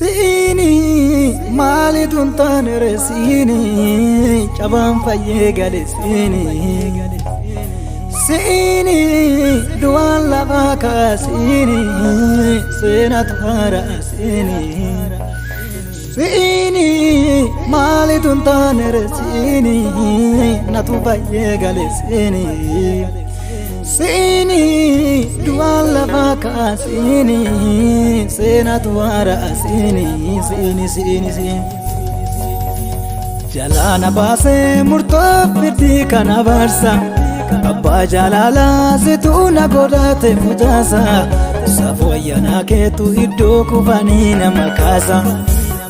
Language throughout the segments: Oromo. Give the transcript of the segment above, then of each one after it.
Siini maalitu hin taane reesiini cabaan fayyee gale siini. Siini du'aan lafaa kaasiini seenatu haaraa siini. Siini maalitu hin taane reesiini natu fayyee gale siini. Siini du'aan lafaa kaasiini seenatu haaraa siini siini siini siini. Jalaana baasee murtoo firdii kana barsa. Abbaa jaalalaa situ na godhate mucaasa. Safuu ayyaanaa keetu iddoo kufanii nama kaasa.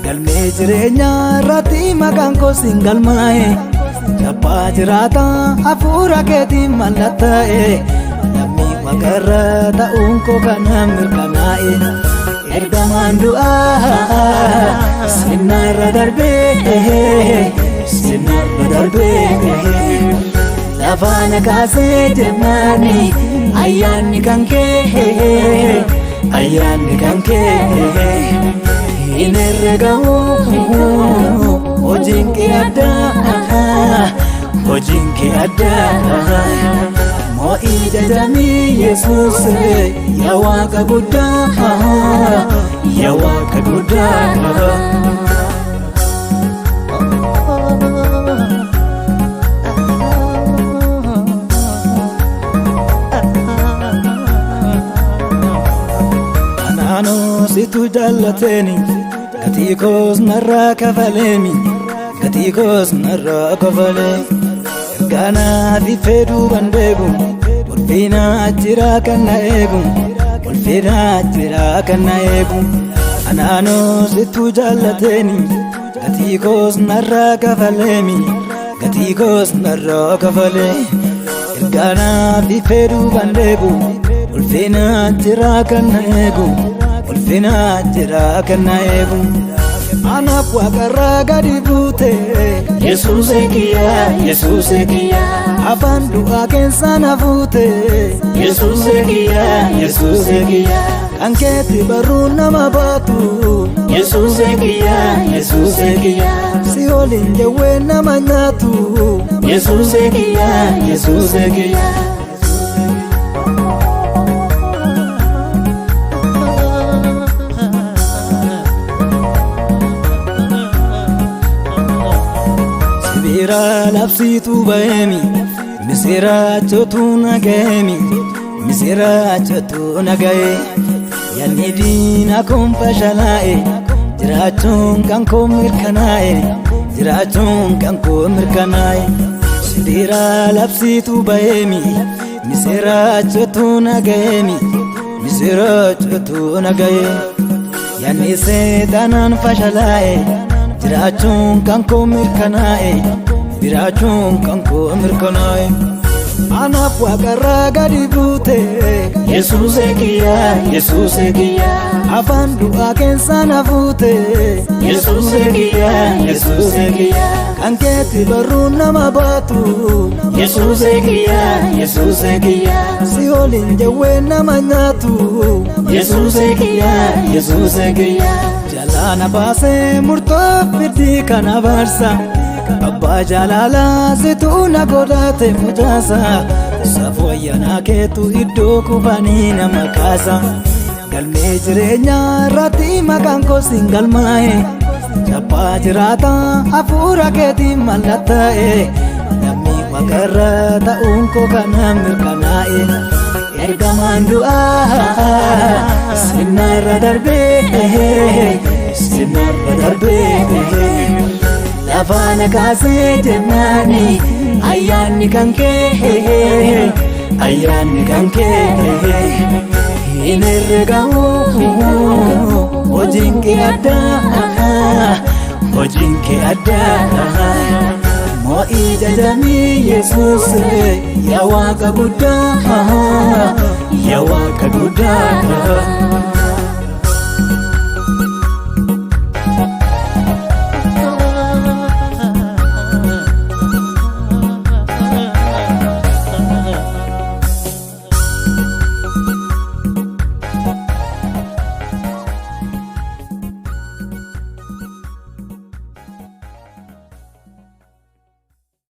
Galmee jireenyaa irratti maqaan koo siin galmaa'e. Chappaa jiraata hafuura keetiin mallattaa'e. Lammii waaqarra ta'uun koo kana mirkanaa'e. Ergamaan du'aa sinna irra darbee sinna irra darbee. Lafaana kaasee jennaani ayyaanni kan kee ayyaanni kan kee hin herregamu hojiin kee addaa hojiin kee addaa moo'ii jajamii Yesuus yaa Waaqa guddaa yaa Waaqa guddaa. Anaanoo situ jaallateeni gatii koos narraa kafaleemi gatii koos narraa kafalee ergaanaa fi fedhuu bandeebu ulfina jira kan na eegu ulfina jira kan na eegu. Anaanoo situ jaallateeni gatii koos narraa kafaleemi gatii koos narraa kafalee ergaanaa fi fedhuu bandeebu ulfina jira kan na eegu ulfina jira kan na eegu. Anaaf waaqarraa gadi buute Yesuuse kiyya Yesuuse kiyya afaan du'aa keessaa na fuute Yesuuse kiyya Yesuuse kiyya kan keetti barruun nama baatu Yesuuse kiyya Yesuuse kiyya si waliin jawwee nama nyaatu Yesuuse kiyya Yesuuse kiyya. Sibiira labsiitu ba'eemi misiraachotu naga'eemi misiraachotu naga'e yanni diina kun fashalaa'e jiraachuun kan koo mirkanaa'e jiraachuun kan koo mirkanaa'e. Sibiira labsiitu ba'eemi misiraachotu naga'eemi misiraachotu naga'e yanni seexanaan fashalaa'e jiraachuun kan koo mirkanaa'e jiraachuun kan koo mirkanaa'e. Anaaf waaqarraa gadi buute Yesuuse kiyya Yesuuse kiyya afaan du'aa keessaa na fuute Yesuuse kiyya Yesuuse kiyya kan keetti barruun nama baatu Yesuuse kiyya Yesuuse kiyya si waliin jawwee nama nyaatu Yesuuse kiyya Yesuuse kiyya. Jalaana baasee murtoo firdii kana barsa. Abbaa jaalalaa situ na godhate mucaasa. Safuu ayyaanaa keetu iddoo kufanii nama kaasa. Galmee jireenyaa irratti maqaan koo siin galmaa'e. Chappaa jiraata hafuura keetiin mallattaa'e. Lammii waaqarra ta'uun koo kana mirkanaa'e. Ergamaan du'aa sinna irra darbee sinna irra darbee. Lafaana kaasee jennaani ayyaanni kan kee ayyaanni kan kee hin herregamu hojiin kee addaa hojiin kee addaa moo'ii jajamii Yesuus yaa Waaqa guddaa yaa Waaqa guddaa.